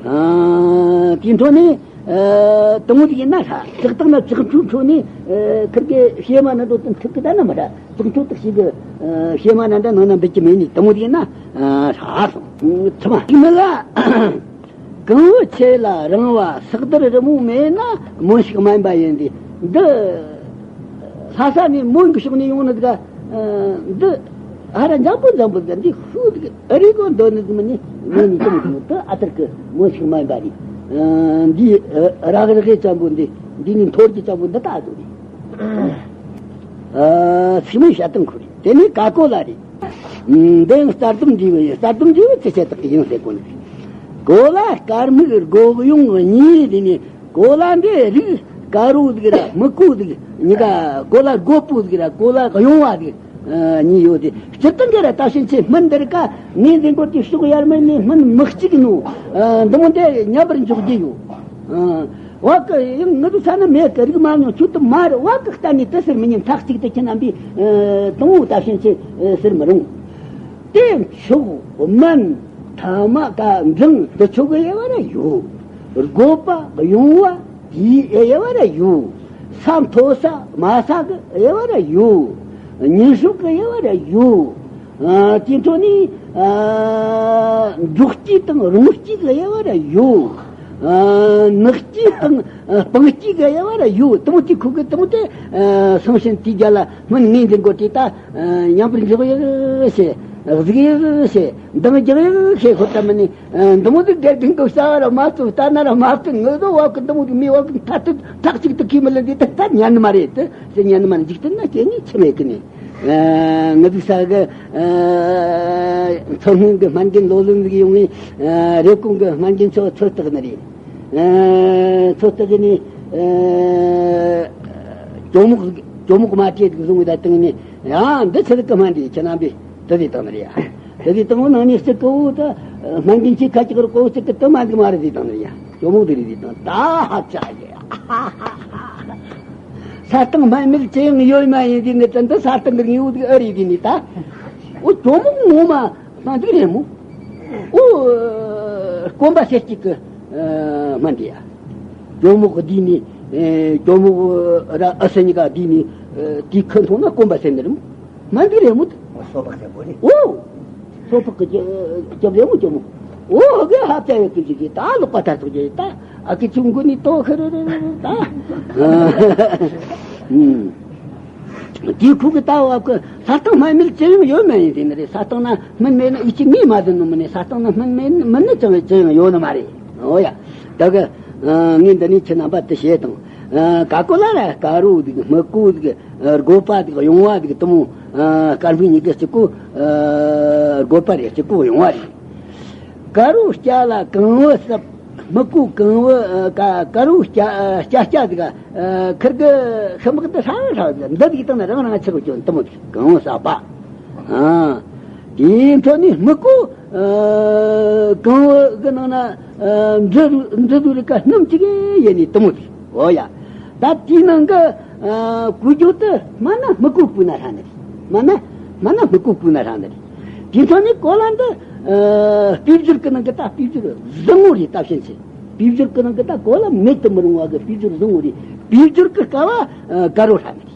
ཨ་དེའི་འཕྲོ་ནས། ཨ་དང་པོ་དེ་ཡིན་ན་ཧྲ། ལྕགས་ཐག་ན་ལྕགས་འཕྲུ་འཕྲོ་ནས་ཨ་ཁིར་གི་བྱེ་མ་ན་འགྲོ་དང་ཐུག་གི་ད་ན་མ་ཧྲ། ལྕགས་འཕྲུ་དག་ཞིག་གི་ཨ་བྱེ་མ་ན་འདྲ་ནང་ན་འབུད་ཀྱི་མེད་ནི། དང་པོ་དེ་ཡིན་ན་ཨ་ཧྲ་སོང་། ཐུ་མ་དེ་མི་ལ་གང་བུ་ཆེ་ལ་རིང་བ་སག་དར་རི་མོ་མེད་ན་སྨོན་ཕྱུགས་སྨན་པ་ཡིན་ཏེ། འདི་ལྷ་ས་ནས་མོན་གི་ཕྱོགས་ནས་ཡོང་ནི་ད་ག་འདི་ཧ་ར་འཇམ་པོ་འཇམ་པོ་འདི་འདི་ཤུགས་ཨ་རི་གོ་འདོད་ནི་མི་ནི་ངོ་ནི་ཅུང་ཅུང་དུ་ཨ་ཐར་གི་མོ་ཞིག་མ་ཡིན་པ་རེད། འདི་རག་རག་གི་ཅམ་པོ་འདི་འདི་ནི་འཐོར་གི་ཅམ་པོ་འདི་ལྟ་དུ་རེད། སིག་མོ་ཤ་སྟོང་ཁུ་རེད། དེ་ནི་ཀ་ཀོ་ལ་རེད། འདི་རྩ་ལྡུམ་འདི་བས་རྩ་ལྡུམ་འདི་བས་ཅི་བྱེད་དག་གི་ཡིན་ཟེར་གོ་ནི་རེད། གོ་ལ་དཀར་སྨུག་སྒོག་གཡོན་གཉིས་འདི་ནི། གོ་ལ་འདི་རིགས་དཀར་པོ་ཟིག་ར་སྨུག་པོ་ཟིག་གཉིས་ཀ། གོ་ལ་རྒོད་པོ་ཟིག་ར་གོ་ལ་གཡུང་བ་ཟིག་གཉིས་ཡོད་དེ། སྤྱིར་བཏང་གི་ར་ད་ཕྱིན་ཆད་སྨན་འདི་རིགས་ཀ་ངའི་འཛིན་སྐོར་གྱི་ཕྱོགས་ཡར་མར་ནས་སྨན་མི་གཅིག་ནོ། འདི་མོ་འདི་ཉམས་པར་འཇོག་རྒྱུ་ཡོད། བ་ཀི་ཡང་ངི་དུ་ས་ན་མེད་གི་རིགས་མ་མྱོང་ཁྱོད་དུ་མ་རེད། བ་ཀི་གཏན་ནས་དུ་ཟེར་མི་ཉན། ཐག་གཅིག་ཏུ་ཁྱེད་རྣམ་པས་དང་པོ་ད་ཕྱིན་ཆད་ཟེར་མི་རུང་། དེ་མཆོག་སྨན། ཐ་མ་ཀ་འབྲིང་དུ་ཆོག་གི་དབྱེ་བ་ར་ཡོད། བགོ་བ་གཡུང་བ་དེའི་དབྱེ་བ་ར་ཡོད། ས་མཐོ་ས་དམའ་ས་གི་དབྱེ་བ་ར་ཡོད། ཉིན་ཧྲོག་གི་དབྱེ་བ་ར་ཡོད། ཨ། དེའི་འཕྲོ་ནས། ཨ། འབྲོག་སྐྱིད་དང་རོང་སྐྱིད་ལ་དབྱེ་བ་ར་ཡོད། ཨ། ནགས་སྐྱིད་དང་། ཨ། སྤང་སྐྱིད་ཀྱི་དབྱེ་བ་ར་ཡོད། དེ་མོ་དེ་ཁུག་གི་དེ་མོ་དེ། ཨ། སང་ཞིན་དེའི་རྒྱ་ལ་སྨན་ངོས་འཛིན་དགོས་དེ་ད། ཨ། མཉམ་པར་འཇོག་ཡག་བྱེད། གཟུགས་ཡག་བྱེད། འདང་རྒྱག་ཡག་བྱེད། ཁོ་ད་མི་ནི། ཨ། འདི་མོ་དེ་དགེ་རྒན་གི་རྩ་བ་ར་མ་བཙུགས། ལྟ་ན་ར་མ་བཙུགས། ངུ་ཟོ་བ་གི་འདི་མོ་དེ་མི་བ་གི་མཐའ་དུ་ཐག་གཅིག་ཏུ་ཁས་མི་ལེན་དེ་ད་ད་ཉན་ནི་མ་རེད། དེ་ཟེར་ཉན་ནི་མ་རེད། འཇིག་རྟེན་ན་སྐྱེ་ངེས་ཆི་མེད་གི་ནི། ཨ། ང་ཚོའི་ས་གི། ཨ། མཚོ་སྔོན་གི་སྨན་རྒན་ལོ་ལོན་ཟིག་ཡོང་ངས། ཨ། རེབ་གོང་གི་སྨན་རྒན་ཚོ་ཚོད་ལྟ་གི་ནི་རེད། ཨ། ཚོད་ལྟ་གི་ནི། ཨ། གྱོ་མོག་གྱོ་མོག་མ་སྤྲད་ཟིག་བཟུང་བའི་ད་སྟེང་ནས། ཡ། འདི་ཆི་ཟིག་གི་སྨན་རེད། ཁྱེད་རྣམ་པས་དེ་ཟིག་བཏང་ནི་རེད། ཡ། དེ་ཟིག་བཏང་བ་ནང་ནས་སྤྱི་གི་འོ་ད། སྨན་རྒན་ཁྱེད་ཁ་ཅིག་ར་གོ་ཅིག་གི་དུ་མ་འདུག་མ་རེད་ཟིག་བཏང་ནི་རེད། ཡ། གྱོ་མོག་དེ་རེད་ཟིག་བཏང་། ད་ཧ་ཅག་ཡ། ས་སྟེང་སྨན་མེད་ཅི་ཡང་ཡོད་མ་ཡིན་ཟེར་ནས། དྲན་དུ་ས་སྟེང་གི་དངོས་པོ་ཟིག་ཨེ་རེད་ཟེར་ནས་ད། འོ་གྱོ་མོག་ངོ་མ་སྨན་ཟིག་རེད་མོ། འོ་སྐོམ་པ་སེལ་སྐྱེད་ཀྱི་སྨན་དེ་ཡ། གྱོ་མོག་གི་བསྡུས་ནས། གྱོ་མོག་ར་ཨ་སི་གཉིས་ཀ་བསྡུས་ནས་དེ་ཁུ་འཐུང་ན་སྐོམ་པ་སེལ་ནི་རེད་མོ། སྨན་ཟིག་རེད་མོ་ད། འོ། སོ་ཕག་རྒྱབ་པོ་རེད། འོ། སོ་ཕག་གི་རྒྱབ་རྒྱབ་རེད་མོ་གྱོ་མོག། འོ་གི་ཧ་ཅང་ཡོད་གི་ཅིག་གི་ད་ལོག་པ་ད་ཐུག་རྒྱུ་ད། ཨ་ཀི་ཆུང་གུ་ནི་ཏོ་ཁ་རེ་རེ་རེ་རེ་ད། ཨ། ཨུམ། དེའི་ཁུག་གི་ལྟ་བ་གི་ས་སྟེང་སྨན་མེད་ཅི་ཡང་ཡོད་མ་ཡིན་ཟེར་ནི་རེད། ས་སྟེང་ན་སྨན་མེད་ན་ཨི་ཅི་ངས་མ་ཟིན་ནོ་མིན་ནི། ས་སྟེང་ན་སྨན་མེད་མིན་ནི་ཅང་ཅི་ཡང་ཡོད་ནི་མ་རེད། འོ་ཡ། ད་གི། ཨ། ངས་འདི་ནས་ཁྱེད་རྣམ་པ་དེ་བཤད་དང་། ཨ། ཀ་ཀོ་ལ་ར་དཀར་པོ་ཟིག་སྨུག་པོ་ཟིག་ཨ། རྒོད་པ་ཟིག་གཡུང་བ་ཟིག་དེ་མོ། ཨ། དཀར་སྨུག་གཉིས་ཀ་གཅིག་པོ། ཨ། རྒོད་པ་རེད། གཅིག་པོ་གཡུང་བ་རེད། དཀར་པོ་སྐྱ་ལ་གང་བུ་སྲབ། སྨུག་པོ་གང་བུ། ཨ། ཀ་དཀར་པོ་སྐྱ་ཨ། སྐྱ་སྐྱ་ཟིག་ཨ། ཁིར་གི་ཤི་མིག་དེ་ཧྲ་ཧྲ་ཟིག་འདི་ཟིག་བཏང་ན་རང་རང་ཆི་རུ་སྐྱོན་དེ་མོ་ཟིག་གང་བུ་སྲབ་པ། ཨ། དེའི་འཕྲོ་ནས་སྨུག་པོ། ཨ། གང་བུ་གི་ནང་ན། ཨ། འབྲུ་འབྲུ་རིགས་ཀ་སྣུམ་གཅིག་ཡེ་ནས་དེ་མོ་ཟིག་འོ་ཡ། ད་དེའི་ནང་གི། ཨ། བཀོལ་རྒྱུ་དེ་སྨན་སྣ་སྨུག་པོ་བཀོལ་ན་ཧྲ་ནི་རེད། སྨན་སྣ་སྨན་སྣ་སྨུག་པོ་བཀོལ་ན་ཧྲ་ནི་རེད། དེའི་འཕྲོ་ནས་གོ་ལ་འདི། ཨ། དཔེ་སྦྱོར་གི་ནང་གི་ད་དཔེ་སྦྱོར་བཟང་བོ་རེད། ད་ཕྱིན་ཆད་དཔེ་སྦྱོར་གི་ནང་གི་ད་གོ་ལ་མེད་དུ་མི་རུང་བ་གི་དཔེ་སྦྱོར་བཟང་བོ་རེད། དཔེ་སྦྱོར་གི་སྐ་བ། ཨ། དཀར་པོ་ཧྲ་ནི་རེད།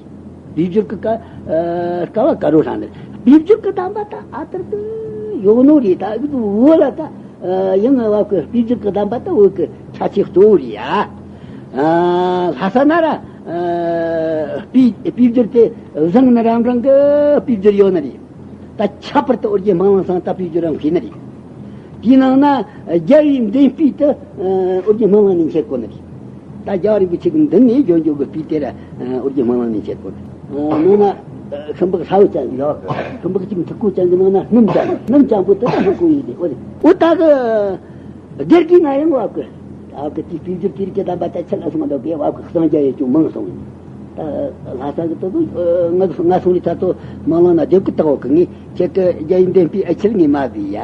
དཔེ་སྦྱོར་གི་སྐ་ཨ། སྐ་བ་དཀར་པོ་ཧྲ་ནི་རེད། དཔེ་སྦྱོར་གི་གདམས་པ་ད་ཨ་ཐུར་དུ་ཡོད་ནོ་རེད། ད་འུ་ཚོ་བོད་ལ་ད། ཨ། ཡང་བ་གི་དཔེ་སྦྱོར་གི་གདམས་པ་ད་བོད་གི་ཁྱད་ཆོས་གཙོ་བོ་རེད་ཡ། ཨ། ལྷ་ས་ན་ར། ཨ། དཔེ་དཔེ་སྦྱོར་དེ་བཟང་ནི་རང་རང་གི་དཔེ་སྦྱོར་ཡོད་ནི་རེད། ད་ཁྱད་པར་དུ་ཨོ་རྒྱན་སྨོན་ལམ་ཚང་ད་དཔེ་སྦྱོར་རང་མཁས་ནི་རེད། དེའི་ནང་ན་རྒྱལ་བའི་འདུན་དཔེ་དེ་ཨོ་རྒྱན་སྨོན་ལམ་ནས་མཁྱེན་གོ་ནི་རེད། ད་རྒྱལ་བ་རིན་པོ་ཆེ་གི་མདུན་ནས་འབྱོན་འབྱོན་གི་དཔེ་དེ་ར་ཨོ་རྒྱན་སྨོན་ལམ་ནས་མཁྱེན་གོ་ནི་རེད། ནང་ན་ཤིང་ལྤགས་ཧྲ་བོ་ཅན་ཡོད། ཤིང་ལྤགས་གཅིག་མཐུག་པོ་ཅན་གི་ནང་ན་སྣུམ་ཅན། སྣུམ་ཅན་པོ་དེ་ད་སྨུག་པོ་ཡིན་ཏེ། འོ་དེ་འོ་ད་གི། སྡེ་དགེ་ན་ཡང་བ་གི། ཨ་གི་དེ་དཔེ་སྦྱོར་དེ་རིགས་ཀྱི་གདམས་པ་ད་ཆི་ལ་སོང་འདུག་གི་བ་གི་གསང་རྒྱ་ཡོད་ཅུང་མང་སོང་། ད་ལྷ་ས་གི་ཏོ་ཏོ་ང་ང་སོང་ལི་ཚ་ཏོ་མ་ལང་ན་སྡེབ་ཀི་ཏག་བ་གི་ངས་ཁྱེད་ཀྱི་རྒྱ་ཡིན་ལྡན་པའི་ཨ་ཆི་ལ་ངས་མ་བཟི་ཡ།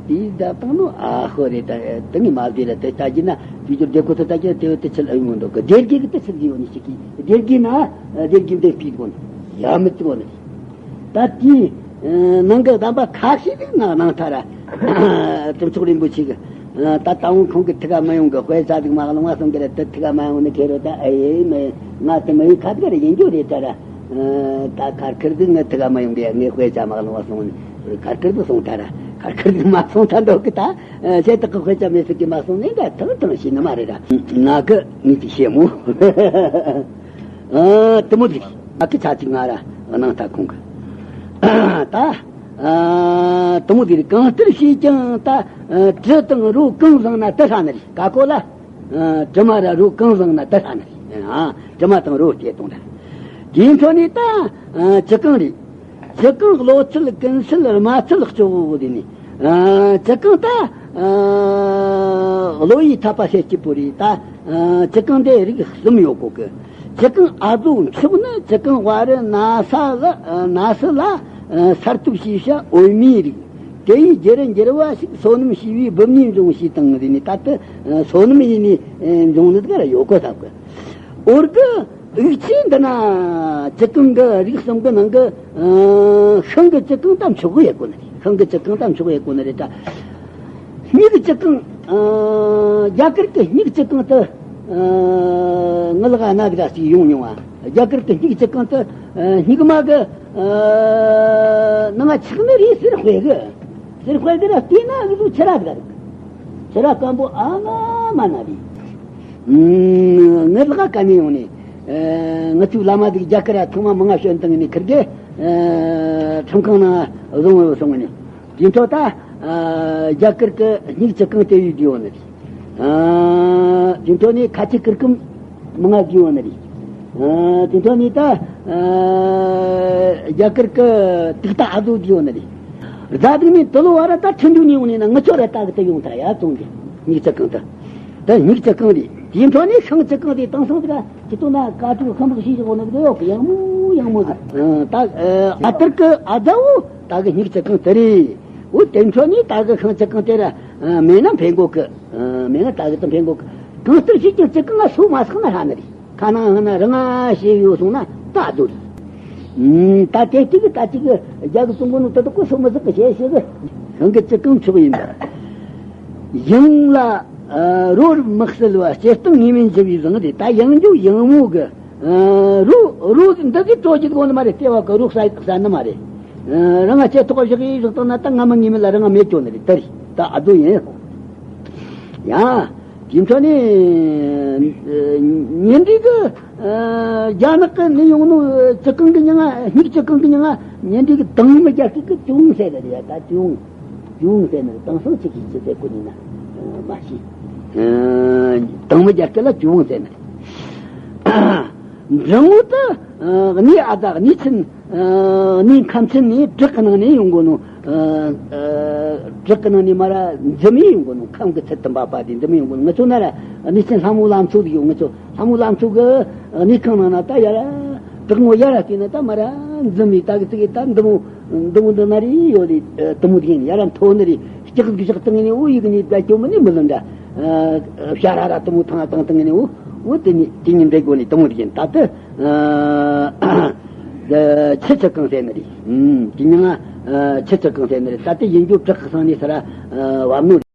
དེའི་ད་བཏང་ནོ་ཨ་ཧོ་རེད། ད་དེ་ངས་མ་བཟི་ར། དེ་ལྟ་རྒྱུ་ན་དཔེ་སྦྱོར་སྡེབ་ཀི་ཏོ་ལྟ་རྒྱུ་ན་དེ་བས་དེ་ཆི་ལ་ཨུ་མོ་འདུག་གི། སྡེ་དགེ་གི་དེ་ཆི་ལ་ཡོད་ནི་ཞིག་གི། སྡེ་དགེ་ན་སྡེ་དགེ་ལྡན་པའི་དགོན་ཡ་མི་དགོན་ནི། ད་དེའི་ནང་གི་གདམས་པ་ཁ་ཤས་ཟིག་ང་གནང་ཐལ་ར། གྲུབ་མཆོག་རིན་པོ་ཆེ་གི། ད་དང་པོ་ཁོང་གི་ཐུགས་ཀ་མི་ཡོང་གི། དཔེ་ཆ་ཟིག་མ་གླེང་བ་སོང་གི་ར། དེ་ཐུགས་ཀ་མ་ཡོང་ནི་ཁེ་རོ་ད་ཨེ་མི་ང་དེ་མི་ཡི་ཁ་ཐུག་ར་ཡིན་རྒྱུ་རེད་ད་ར། ད་ཁར་ཁར་ཟིག་ངའི་ཐུགས་ཀ་མ་ཡོང་གི། ངས་དཔེ་ཆ་མ་གླེང་བ་སོང་ནི་ཁར་ཁར་ཟིག་སོང་ཐལ་ར། ཁར་ཁར་ཟིག་མ་སོང་ཐལ་འདུག་གི། ད་ཁྱེད་དག་གི་དཔེ་ཆ་མེད་ཟིག་གི་མ་སོང་ནི་ད་ཐང་ཐང་ཤེས་ནི་མ་རེད་ར། ང་གི་ངས་ཅིག་བཤད་མོ། ཨ། དེ་མོ་ཟིག་ཨ་ཁི་ཆ་ཅིག་ང་ར་གནང་ཐལ་ཁོང་གི། ད་ཨ་དེ་མོ་ཟིག་གང་ལྟར་བྱས་ཀྱང་ད་ཨ་དྲི་དང་རོ་གང་བཟང་ན་དེ་ཧྲ་ནི་རེད། ཀ་ཀོ་ལ། ཨ། དྲི་མ་ར་རོ་གང་བཟང་ན་དེ་ཧྲ་ནི་རེད། ཨ། དྲི་མ་དང་རོ་སྐྱེ་གཏོང་ར། དེའི་འཕྲོ་ནས་ད་ཨ་ལྕི་གང་རེད། ལྕི་གང་གློ་ཚད་ཀུན་ཚད་རྨ་ཚད་ལྕི་བོ་དེ་ནི། ཨ། ལྕི་གང་ད་ཨ་གློ་བའི་ཐབ་པ་ཟེར་གྱི་པོ་རེད། ད་ཨ་ལྕི་གང་དེ་རིགས་གསུམ་ཡོད་གོ་གི། ལྕི་གང་ཨ་ཟོ་མཆོག་ནི་ལྕི་གང་བ་རི་ན་ས་ལ་ན་སི་ལ་ཨ་སར་ཐུབ་ཞེས་བྱ་འོད་མའི་རིགས། དེ་ཡི་རྒྱུ་རུ་འགྱུར་བ་ཞིག་བསོད་ནམས་ཞེས་པའི་སྦུབས་ནས་འབྱུང་ཞེས་དང་། དེ་ནི་ད་ལྟ་ཨ་བསོད་ནམས་ཡིན་ནི་ཨ་འབྱུང་ནི་དེ་ར་ཡོད་གོ་ཟེར་གི། འོར་གི་དབུགས་ཆེན་འདི་ན་ལྕི་གང་གི་རིགས་གསུམ་གི་ནང་གི་ཨ་ཤིང་གི་ལྕི་གང་ད་མཆོག་གི་ཡོད་གོ་ནི་རེད། ཤིང་གི་ལྕི་གང་ད་མཆོག་གི་ཡོད་གོ་ནི་རེད་ད། སྨྱུག་ཅི་གང་། ཨ། རྒྱ་གར་གྱི་སྨྱུག་ཅི་གང་དུ། ཨ། ངའི་ལག་ན་ཟིག་ཅིག་ཡོང་མྱོང་བ། རྒྱ་གར་གྱི་སྨྱུག་ཅི་གང་དུ། ཨ། སྨྱུག་མ་གི། ཨ། ནང་ང་ཆག་ནི་རེད་ཟེར་དཔེ་གི། ཟེར་དཔེ་གི་ར་བལྟས་ན་འུ་ཟོ་ཆུ་ར་ཟིག་རེད། ཆུ་ར་སྐམ་པོ་ཨ་ན་མ་ན་རེད། ངའི་ལག་ག་ནས་ཡོང་ནས། ཨ། ང་ཚོའི་བླ་མ་ཟིག་རྒྱ་གར་ར་ཐེངས་མ་མང་ང་བྱོན་བཏང་ནས་ཁིར་གི། ཨ། ཁྲིམས་ཁང་ནང་བཟུང་བ་སོང་ནས། དེ་འཕྲོ་ད། ཨ། རྒྱ་གར་གི་སྨྱུག་ཅི་གང་དེ་ཡོད་དེ་ཡོད་ནི་རེད། ཨ། དེ་འཕྲོ་ནས་ཁ་ཆེ་གུར་གུམ་མང་ང་དེ་ཡོད་ནི་རེད། ཨ། དེ་འཕྲོ་ནས་ད། ཨ། རྒྱ་གར་གི་ཏིག་ཏ་ཨ་ཟོ་དེ་ཡོད་ནི་རེད། རྫ་དུག་ནས་དུ་ལོ་བ་ར་ད་ཁྲི་འདུག་ནས་ཡོང་ནས་ན་ངི་ཆོ་ར་ད་གི་དེ་ཡོང་ཐལ་ཡ་བཙོང་གི། སྨྱུག་ཅི་གང་དེ། ད་སྨྱུག་ཅི་གང་རེད། དེ་འཕྲོ་ནས་ཤིང་ཅི་གང་དེ་དེང་སང་དེ་ག་ཁྱི་ཏོ་ན་ཀ་ཀྲུ་ཁམ་བུ་ཤི་ཞིག་འོ་ན་དེ་ཡོད་གི། ཡང་མོ་ཡང་མོ་ཟིག་ཨ། ད། ཨ། ཨ་ཏིར་གི་ཨ་ཟོ་ད་གི་སྨྱུག་ཅི་གང་དེ་རེད། འོ་དེ་འཕྲོ་ནས་ད་གི་ཤིང་ཅི་གང་དེ་ར་མེད་ན་འཕེན་གོ་གི། མེད་ན་ད་གི་དེ་འཕེན་གོ་གི། གང་ལྟར་ཤི་ཀྱང་ཅི་གང་ང་སོ་མ་སག་ན་ཧ་ནི་རེད། ཁ་ནང་ཧ་ན་རང་ང་ཤེས་ཡོད་སོང་ན་ད་ཨ་ཟོ་རེད། ད་དེ་གཅིག་གི་ད་གཅིག་གི་རྒྱ་གི་ཙུང་གོ་ནོ་ད་དུ་ཀོ་སོ་མ་སག་གི་ཤེས་ཤེས་གི། ཤིང་གི་ཅི་གང་མཆོག་ཡིན་པ། ཡང་ལ། ཨ། རོ་མི་གསལ་བ་སྐྱེ་སྟངས་ངེས་མེད་འཇི་བའི་བཟང་རེད། ད་ཡང་འཇུ་ཡང་མོ་གི། ཨ། རོ་རོ་འདི་གི་དྲོ་རྒྱུ་གོ་ནི་མ་རེད། ལྟེ་བ་གི་རོ་གསལ་གསལ་ནི་མ་རེད། ཨ། རང་ང་ཆེ་ཐོག་བཞག་གི་བཞག་བཏང་ན་ད་ང་མ་ངེས་མེད་ལ་རང་ང་མེད་ཅོ་ནི་རེད། ད་རེད་ད་ཨ་ཟོ་ཡིན། ཡ། དེ་འཕྲོ་ནས། ཨ། ཉིན་འདི་གི། ཨ། རྒྱ་ནག་གི་ནི་ཡོང་ནོ་ཅི་གང་གི་མྱིང་ང་སྨྱུག་ཅི་གང་གི་མྱིང་ང་ཉིན་འདི་གི་དང་མི་རྒྱ་སྐད་གི་ཅུང་ཟད་རེད་ཡ། ད་ཅུང་། ཅུང་ཟེར་ནི་རེད། དེང་སང་ཅི་གིས་ཅི་ཟེར་གོ་ནི་ན་མ་ཤེས། ཨ། དང་མི་རྒྱ་སྐད་ལ་ཅུང་ཟེར་ནི་རེད། འབྲིང་བོ་དུ། ཨ། གནས་ཨ་ད་གནས་ཆེན། ཨ། གནས་ཁམས་ཆེན་ནས་བྲག་གི་ནང་ནས་ཡོང་གོ་ནོ། ཨ། བྲག་གི་ནང་ནས་མ་ར་འཛུམ་མི་ཡོང་གོ་ནོ། ཁམས་ཀྱི་ཚུལ་དུ་འབབ་པ་དེ་འཛུམ་མི་ཡོང་གོ་ནོ། ང་ཚོ་ན་ར་གནས་ཆེན་ལྷ་མོ་ལམ་མཚོ་ཟིག་ཡོད། ང་ཚོ་ལྷ་མོ་ལམ་མཚོ་གི་གནས་ཁང་ནང་ན་ད་ཡ་ར་བྲག་ངོ་ཡ་ར་བལྟས་ན་ད་མ་ར་འཛུམ་མི་ད་གི་ཙི་གི་ད་འདི་མོ། འདི་མོ་འདི་ན་རེ་ཡོད་རེད། དུ་མོ་དེ་ཡིན་ཡ་ར་མཐོ་ནི་རེད། ལྕགས་ཟིག་བཞག་བཏང་ནས་འོ་ཡིག་ནས་བྲ་ཁྱོད་མི་ནི་མི་ལོན་འདྲ། ཤ་ར་ར་དུ་མོ་ཐང་བཏང་བཏང་ནས་འོ། འོ་དེ་ནི་དེ་ཉིན་འདྲེ་དགོ་ནི་དུ་མོ་དེ་ཡིན། ད་དུ་ཆུ་ཆུ་གང་ཟེར་ནི་རེད། དེ་ཉིན་ང་ཆུ་ཆུ་གང་ཟེར་ནི་རེད། ད་དུ་ཡིན་རྒྱུ་བྲག་གི་སང་ནས་ས་ར་བབ་ནོ་རེད།